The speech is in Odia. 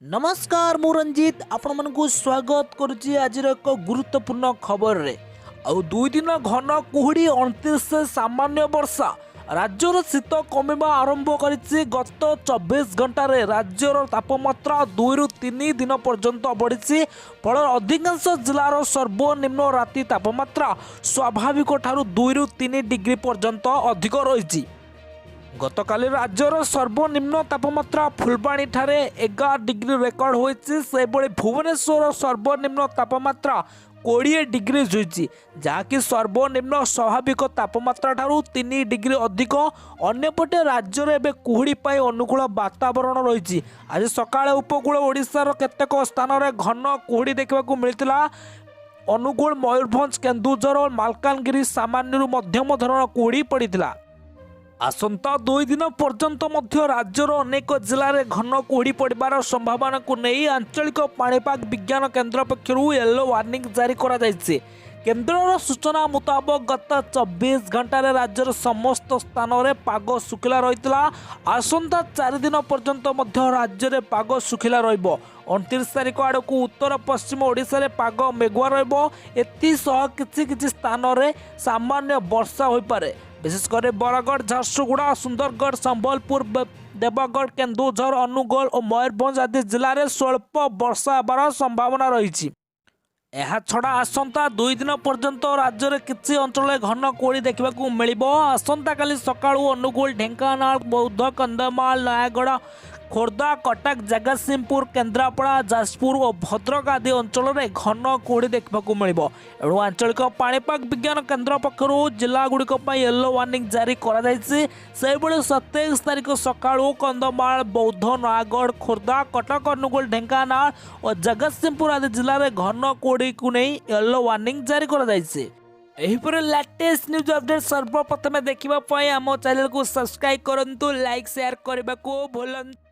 ନମସ୍କାର, ମୁଁ ରଞ୍ଜିତ ଆପଣମାନଙ୍କୁ ସ୍ୱାଗତ କରୁଛି ଆଜିର ଏକ ଗୁରୁତ୍ୱପୂର୍ଣ୍ଣ ଖବରରେ। ଆଉ 2 ଦିନ ଘନ କୁହୁଡ଼ି, 29 ସାମାନ୍ୟ ବର୍ଷା। ରାଜ୍ୟର ଶୀତ କମିବା ଆରମ୍ଭ କରିଛି। ଗତ 24 ଘଣ୍ଟାରେ ରାଜ୍ୟର ତାପମାତ୍ରା 2ରୁ 3 ଦିନ ପର୍ଯ୍ୟନ୍ତ ବଢ଼ିଛି। ଫଳରେ ଅଧିକାଂଶ ଜିଲ୍ଲାର ସର୍ବନିମ୍ନ ରାତି ତାପମାତ୍ରା ସ୍ୱାଭାବିକ ଠାରୁ 2ରୁ 3 ଡିଗ୍ରୀ ପର୍ଯ୍ୟନ୍ତ ଅଧିକ ରହିଛି। ଗତକାଲି ରାଜ୍ୟର ସର୍ବନିମ୍ନ ତାପମାତ୍ରା ଫୁଲବାଣୀଠାରେ 11 ଡିଗ୍ରୀ ରେକର୍ଡ ହୋଇଛି। ସେହିଭଳି ଭୁବନେଶ୍ୱର ସର୍ବନିମ୍ନ ତାପମାତ୍ରା 20 ଡିଗ୍ରୀ ଛୁଇଁଛି, ଯାହାକି ସର୍ବନିମ୍ନ ସ୍ୱାଭାବିକ ତାପମାତ୍ରା ଠାରୁ 3 ଡିଗ୍ରୀ ଅଧିକ। ଅନ୍ୟପଟେ ରାଜ୍ୟରେ ଏବେ କୁହୁଡ଼ି ପାଇଁ ଅନୁକୂଳ ବାତାବରଣ ରହିଛି। ଆଜି ସକାଳେ ଉପକୂଳ ଓଡ଼ିଶାର କେତେକ ସ୍ଥାନରେ ଘନ କୁହୁଡ଼ି ଦେଖିବାକୁ ମିଳିଥିଲା। ଅନୁଗୁଳ, ମୟୂରଭଞ୍ଜ, କେନ୍ଦୁଝର ଓ ମାଲକାନଗିରି ସାମାନ୍ୟରୁ ମଧ୍ୟମ ଧରଣର କୁହୁଡ଼ି ପଡ଼ିଥିଲା। ଆସନ୍ତା 2 ଦିନ ପର୍ଯ୍ୟନ୍ତ ମଧ୍ୟ ରାଜ୍ୟର ଅନେକ ଜିଲ୍ଲାରେ ଘନ କୁହୁଡ଼ି ପଡ଼ିବାର ସମ୍ଭାବନାକୁ ନେଇ ଆଞ୍ଚଳିକ ପାଣିପାଗ ବିଜ୍ଞାନ କେନ୍ଦ୍ର ପକ୍ଷରୁ ୟେଲୋ ୱାର୍ଣ୍ଣିଂ ଜାରି କରାଯାଇଛି। କେନ୍ଦ୍ରର ସୂଚନା ମୁତାବକ, ଗତ 24 ଘଣ୍ଟାରେ ରାଜ୍ୟର ସମସ୍ତ ସ୍ଥାନରେ ପାଗ ଶୁଖିଲା ରହିଥିଲା। ଆସନ୍ତା 4 ଦିନ ପର୍ଯ୍ୟନ୍ତ ମଧ୍ୟ ରାଜ୍ୟରେ ପାଗ ଶୁଖିଲା ରହିବ। 29 ତାରିଖ ଆଡ଼କୁ ଉତ୍ତର ପଶ୍ଚିମ ଓଡ଼ିଶାରେ ପାଗ ମେଘୁଆ ରହିବ। ଏଥିସହ କିଛି କିଛି ସ୍ଥାନରେ ସାମାନ୍ୟ ବର୍ଷା ହୋଇପାରେ। ବିଶେଷ କରି ବରଗଡ଼, ଝାରସୁଗୁଡ଼ା, ସୁନ୍ଦରଗଡ଼, ସମ୍ବଲପୁର, ଦେବଗଡ଼, କେନ୍ଦୁଝର, ଅନୁଗୋଳ ଓ ମୟୂରଭଞ୍ଜ ଆଦି ଜିଲ୍ଲାରେ ସ୍ୱଳ୍ପ ବର୍ଷା ହେବାର ସମ୍ଭାବନା ରହିଛି। ଏହାଛଡ଼ା ଆସନ୍ତା 2 ଦିନ ପର୍ଯ୍ୟନ୍ତ ରାଜ୍ୟରେ କିଛି ଅଞ୍ଚଳରେ ଘନ କୁହୁଡ଼ି ଦେଖିବାକୁ ମିଳିବ। ଆସନ୍ତାକାଲି ସକାଳୁ ଅନୁଗୁଳ, ଢେଙ୍କାନାଳ, ବୌଦ୍ଧ, କନ୍ଧମାଳ, ନୟାଗଡ଼, ଖୋର୍ଦ୍ଧା, କଟକ, ଜଗତସିଂହପୁର, କେନ୍ଦ୍ରାପଡ଼ା, ଯାଜପୁର ଓ ଭଦ୍ରକ ଆଦି ଅଞ୍ଚଳରେ ଘନ କୁହୁଡ଼ି ଦେଖିବାକୁ ମିଳିବ। ଏଣୁ ଆଞ୍ଚଳିକ ପାଣିପାଗ ବିଜ୍ଞାନ କେନ୍ଦ୍ର ପକ୍ଷରୁ ଜିଲ୍ଲାଗୁଡ଼ିକ ପାଇଁ ୟେଲୋ ୱାର୍ଣ୍ଣିଂ ଜାରି କରାଯାଇଛି। ସେହିଭଳି 27 ତାରିଖ ସକାଳୁ କନ୍ଧମାଳ, ବୌଦ୍ଧ, ନୟାଗଡ଼, ଖୋର୍ଦ୍ଧା, କଟକ, ଅନୁଗୁଳ, ଢେଙ୍କାନାଳ ଓ ଜଗତସିଂହପୁର ଆଦି ଜିଲ୍ଲାରେ ଘନ କୁହୁଡ଼ିକୁ ନେଇ ୟେଲୋ ୱାର୍ଣ୍ଣିଂ ଜାରି କରାଯାଇଛି। ଏହିପରି ଲାଟେଷ୍ଟ ନ୍ୟୁଜ୍ ଅପଡେଟ୍ ସର୍ବପ୍ରଥମେ ଦେଖିବା ପାଇଁ ଆମ ଚ୍ୟାନେଲକୁ ସବସ୍କ୍ରାଇବ୍ କରନ୍ତୁ। ଲାଇକ୍, ସେୟାର କରିବାକୁ ଭୁଲନ୍ତୁ